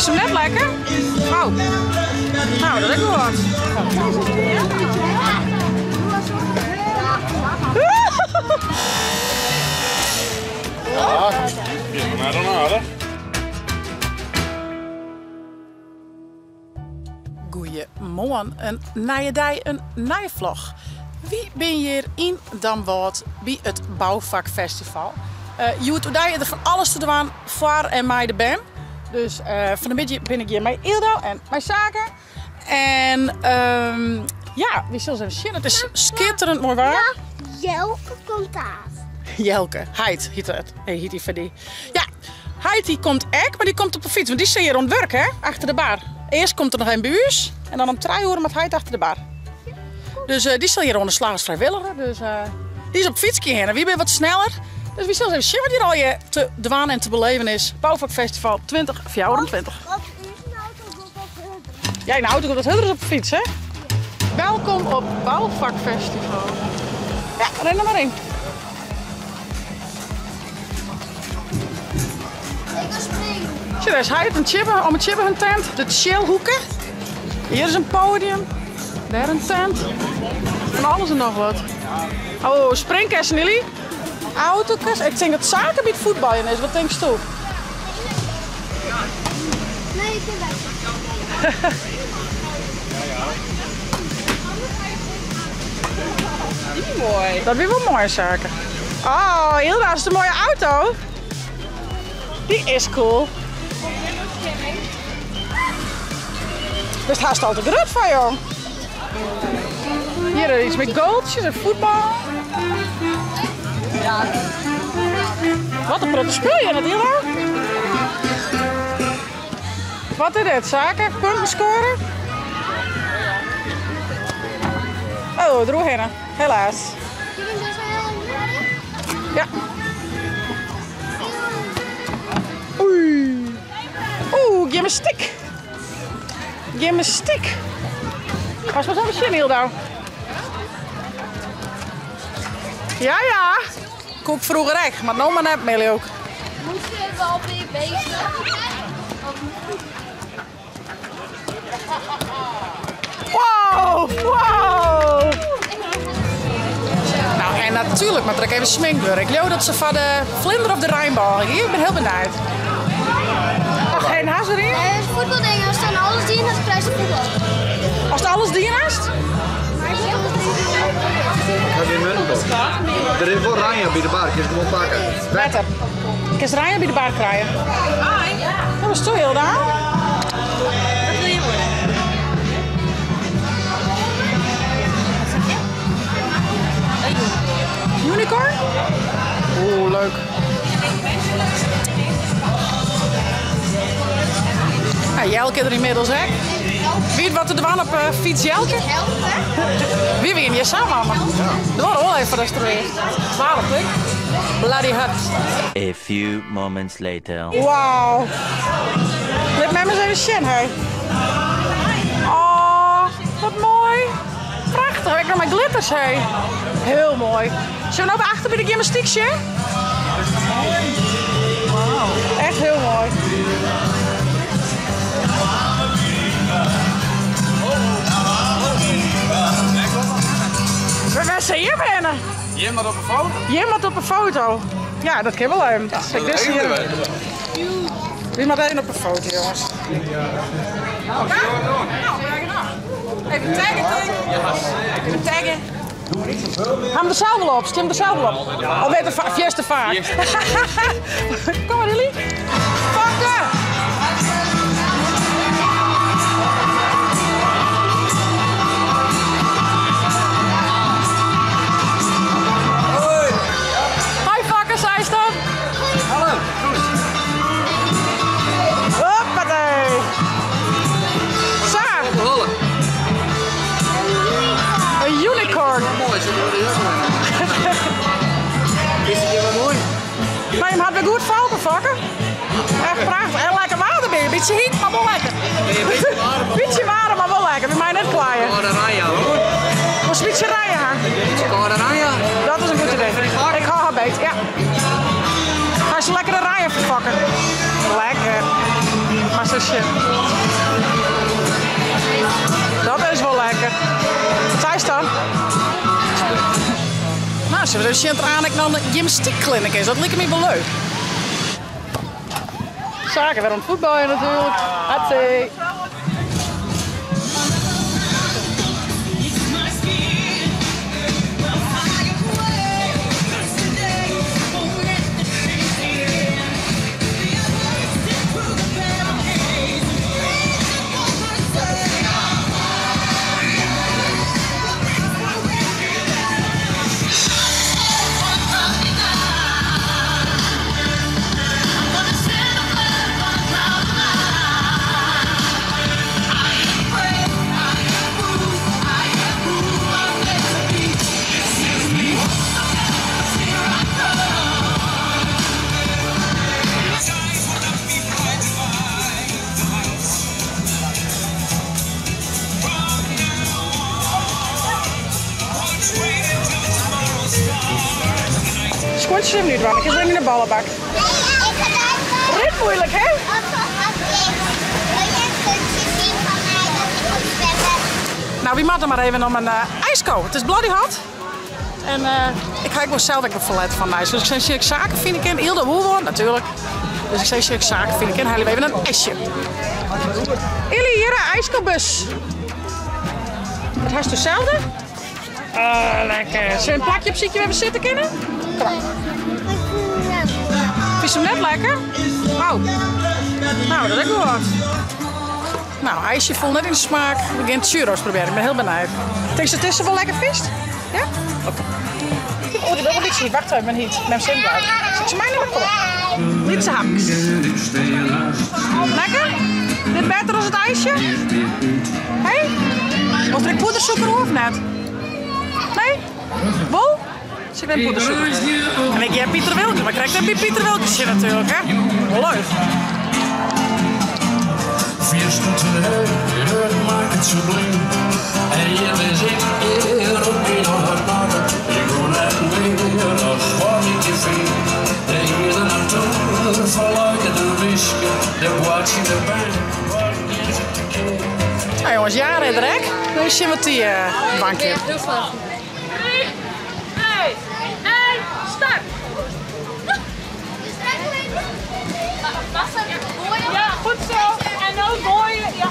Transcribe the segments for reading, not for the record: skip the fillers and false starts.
Fynst hem net lekker? Oh. Nou, dat is ek wol wat. Goeiemoarn, in nije dei, in nije vlog. Wy binne hjir yn Damwâld by it Bouwvakfestival. Hjoed oerdei is der fan alles te dwaan foar en mei de bern. Dus fan 'e middei bin ik hjir mei Ildo en mei Sake. En ja, wy sille ris even sjen. It is skitterend moai waar. Jelke komt aanst. Jelke, heit hjit it. Nee, hjit dy foar dy. Ja, heit dy komt ek, mar dy komt op de fyts, want dy sit hjir oan it wurk, hè, achter de bar. Earst komt er noch even by ús en dan om trije oere moat heit achter de bar. Dus dy sil hjir oan de slach as frijwilliger, dus dy is op fytske hinne. Wy binne wat sneller, dus wy sille ris even sjen wat hjir allegear te dwaan en te beleven is. Bouwvakfestival 2024. Ja, yn de auto komt wat hurder as op de fyts, hè? Welkom op Bouwvakfestival. Ja, rin der mar yn. Sjoch, dêr is heit en Tjibbe om 'e Tjibbe hun tent. De Tsjilhoeke. Hjir is in podium. Dêr in tent. Fan alles en noch wat. Oh, springkessen, Lily. Autokes. Ik tink dat Sake by it fuotbaljen is. Wat tinksto? Nee, ik kin wei. Moai. Dat wie wol moai, Sake. Oh, Hilda, is it in moaie auto? Dy is cool. Bist hast al te grut foar, jong. Hjir is iets mei goaltsjes en fuotbal. Wat in protte spul hjir, net Hilda? Wat is dit, Sake? Punten scoren? Oh, deroerhinne. Helaas. Ja. Oei. Oeh, gymnastiek. Gymnastiek. Pas maar even zien, Hildo. Ja, ja. Koe ik froeger ek, mar no mar net mear leau ik. Moest je wel weer bezig? Wow, wow. Nou, en natuerlik moat der ek even sminkt wurde. Ik leau dat se foar de vlinder of de reinbôge gie. Ik bin hiel benijd. Och, en ha se deryn? Nee, fuotbaldingen, ast dan alles dien hast, krijst fuotbal. Ast alles dien hast? Ik ha gjin munten op. Der is wol ranja by de bar, kinst gewoan pakke. Wetter. Kinst ranja by de bar krije. Wat is toe, Hilda? Wat wil je worden? Wat zeg je? Een unicorn. Unicorn? Oeh, leuk. Nou, Jelke der ynmiddels ek. Wie it wat te dwaan op eh, fyts Jelke? Wie wiene hjir sa, mama? Doar wol even foar datst der wiest. 12 ik. Bloody hut. A few moments later. Wauw. Lit mem ris even sjen, hé. Oh, wat moai. Prachtich, ek noch mei glitters, hé. Hiel moai. Sille we no by achter by de gymnastyk sjen? Echt hiel moai. Wêr se hjir binne? Hjir moat op 'e foto. Hjir moat op 'e foto. Ja, dat kin wol even. Ik dizze hjir. Wy moatte even op 'e foto, jonges. Nou, even taggen, tink. Even taggen. Ha 'm der sels wol op, stim der sels wol op. Al wit er fierste faak. Kom mar, Lily. Pakke! Hi Fokke, seist dan? Hallo, goed. Hoppatee. Sa. Een unicorn. Mooi, ze worden heel mooi. Is het wel mooi? Maar je had weer goed valken, Fokke. Echt prachtig. En lekker water bij. Beetje heet, maar wel lekker. Beetje warm, maar wel lekker. We mij net klaaien. Kâlde ranja, hoor. Wat een beetje ranja? Beetje kâlde ranja. Dat is een goed idee. Ik hou haar beet, ja. Ga ze lekker de ranja verpakken. Lekker. Maar ze sjen. Dat is wol lekker. Wat seist dan? Nou, sille we ris sjen oft der eins noch in gymnastykclinic is. Dat liket my wol leuk. Sake wer oan it fuotbaljen natuerlik. Hartstikke. Skuontsjes even útdwaan, dan kinst wer yn de ballebak. Rint muoilik, hè? Nou, wy moatte mar even om in ijsko. It is bloody hot. En ik ha ek wol sels ek wol ferlet fan ijs. Dus ik sil sjen ik saken fine kin. Ylda woe wol, natuerlik. Dus ik sil sjen ik saken fine kin. Helje we even in ijsje. Illy, hjir de ijskobus. Wat hast deselde? Oh, lekker. Zullen we een plakje opsykje wêr't we sitte kinne? Kom mar. Fynst him net lekker? Oh. Nou, dat is ek wol wat. Nou, ijsje foel net yn de smaak. We gean churros probearjen. Ik bin hiel benijd. Tinkst dat dizze wol lekker fynst? Ja? Oké. Oh, dy wol in bytsje hyt. Wacht even, hyt. Mem sil blij. Sil ik se meinimme? Kom op. Lytse hapkes. Lekker? Dit better as it ijsje? Hey? Wolst der ek poedersûker oer of net? Nee? Wol? Sil ik even poedersûker gean. En ik hear Piter Wilkens, mar krekt even by Piter Wilkens sjen natuerlik, hè? Wol leuk. Nou jongens, Jara is der ek. Even sjen wat dy dwaan kin. 3, 2, 1, start! Ja, goed zo. En dan gooien. Ja.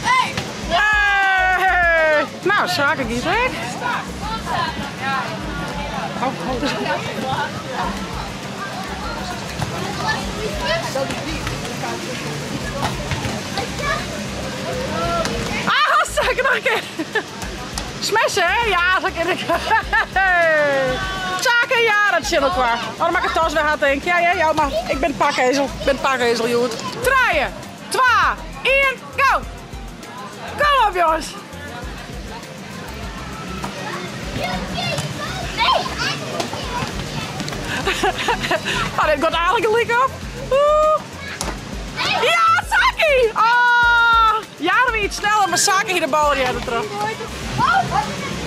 Hey! Nou, saken giet ek. Oh, oh. Ah, zeker nog een keer. Smashen, hè? Ja, dat ken ik. Zaken, ja, dat zit elkaar. Oh, dan maak ik het tas weer hard, denk ik. Ja, ja, ja, maar ik ben pakezel. Ik ben pakezel, joh. 3, 2, 1, go! Kom op, jongens. Oh, dit gaat eigenlijk gelijk op. Oeh. Ja, Saki! Oh, ja, dan weer iets sneller, maar Saki hier de bal die had terug.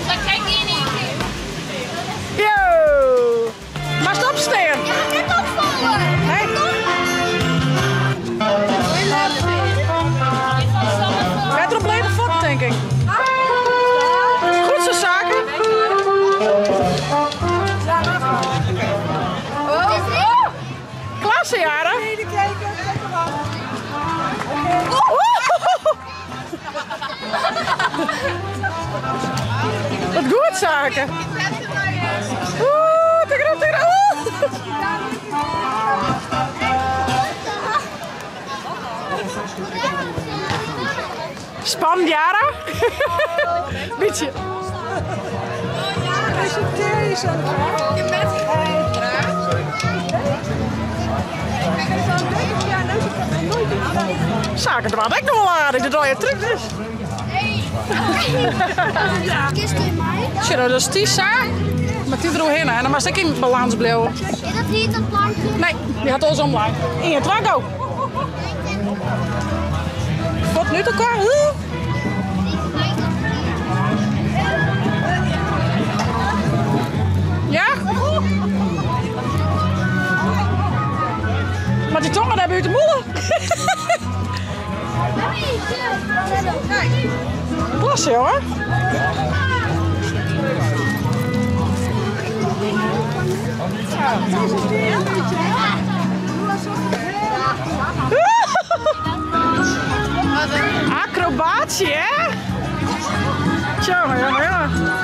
Dat krijg je in één keer. Yo! Maar stop staan. Ja, net opvallen. Hey. Beter op lege voet, denk ik. Goed zo, Saki. Klasse, Jara. Wat goed, Sake. Oeh, tik erop, tik erop. Spannend, Jara? Beetje. Presenteer jezelf. Zaken, dat had ik nog wel aardig. Dat je terug dus. Kist in mij. Tja, dat is die zaak. Maar die eromheen, hè. Dan mag ik in balans blijven. Is dat niet dat plankje? Nee, die had ons online. 1, 2, go. Wat nu elkaar? Huh? Ja? Klasse, jonge. Acrobatie, hè? Tjonge, jonge, jonge.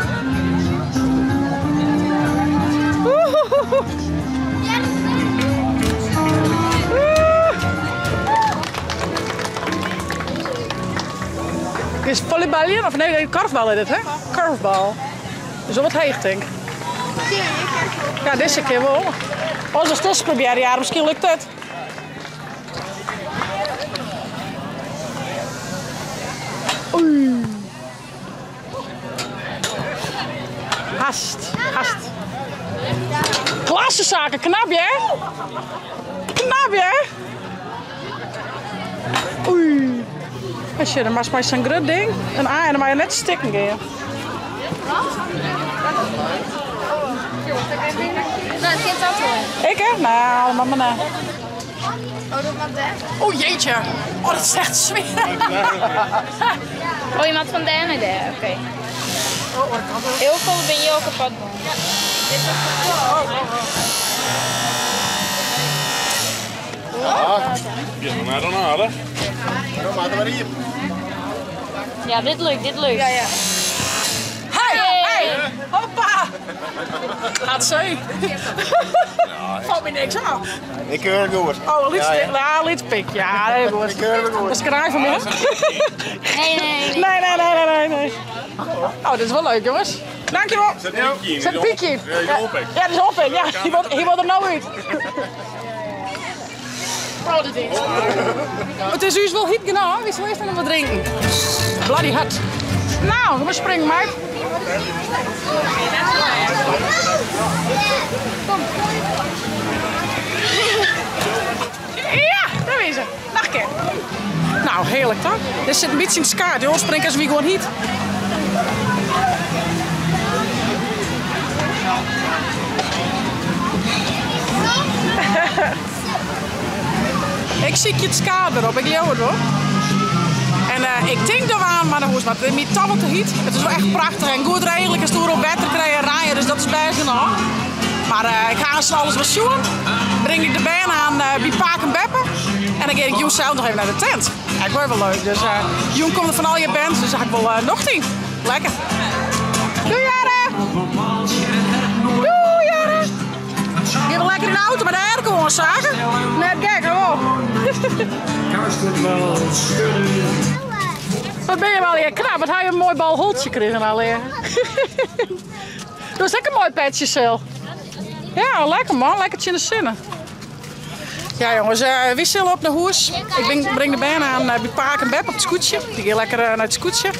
Is volleyballen of nee, nee, korfbal is dit, hè? Korfbal. Dus wel wat heeg, denk ik. Ja, deze keer wel. Als we het proberen, ja, misschien lukt het. Oei. Hast, hast. Klassenzaken, knap je? Knap je? Oei. Als je, dan maar maar zo'n groot ding. Een A en dan maar je net stikken gaan. Nou, het kind dat Ik hè? Nou, mama nou. Oh, dat mag daar. Oh jeetje. Oh, dat is echt smerig. Oh, je maakt van daar naar daar, oké. Heel veel ben je al kapot. Ja, maar dan aardig. Ja, dit lukt, dit lukt. Ja, ja. Hey, hey. Hoppa. Gaat zee. Valt me niks aan. Ik keur het goed. Oh, een lied, Ja, ja. ja, lied pik. Ja, heel goed. Ik keur het goed. Dat is kraai van me. Nee, nee, nee. Nee, nee, nee, nee, nee, nee. Oh, dit is wel leuk, jongens. Dankjewel. Zet een piekje in. Zet een piekje in. Ja, die oppik. Ja, dat is oppik. Ja, hier wordt er nou uit. Oh, dit is. Het is dus wel heet genoeg. Wie zal eerst nog wat drinken? Bloody hot. Nou, kom maar springen, meid. Ja, daar is ze. Nog een keer. Nou, heerlijk toch? Dit zit een beetje in het skaart, joh. Spring als wie gewoon heet. Ik zie je het skaar erop, ik leeuw het hoor. En ik denk er aan, maar dan hoest wat. Mijn tafel te heet. Het is wel echt prachtig en goed redelijk. Is door op water krijgen rijden, dus dat is best genoeg. Maar ik ga eens alles wat zoeken. Breng ik de band aan bij Paak en Beppe. En dan ga ik Joen zelf nog even naar de tent. Ja, ik word wel leuk. Dus Joen komt er van al je bands, dus ik wil nog 10. Lekker. Doei Jaren! Doei Jaren! Je hebt lekker in de auto met de airco hoor, zaken. Net gek hoor. Wat ben je wel hier knap, wat heb je een mooi balholtje gekregen al hier. Dat is lekker een mooi petje, Sil. Ja, lekker man, lekker in de zinnen. Ja jongens, wie zullen op naar huis? Ik breng de band aan bij Paak en Beb op het scootje. Die gaan lekker naar het scootje.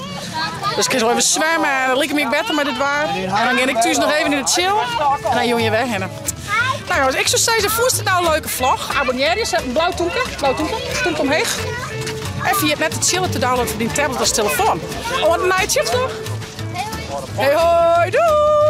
Dus ik kan zo even zwemmen en dan liep ik me beter met het waar. En dan ga ik thuis nog even in de chill. En dan jong je weg. En nou jongens, ik zou zeggen, voest het nou een leuke vlog. Abonneer je, zet een blauw toenke. Blauw toenke, toenke omheen. En via het net het chillen te downloaden voor die tablet als telefoon. Oh, wat een night shift toch? Hey hoi, doei!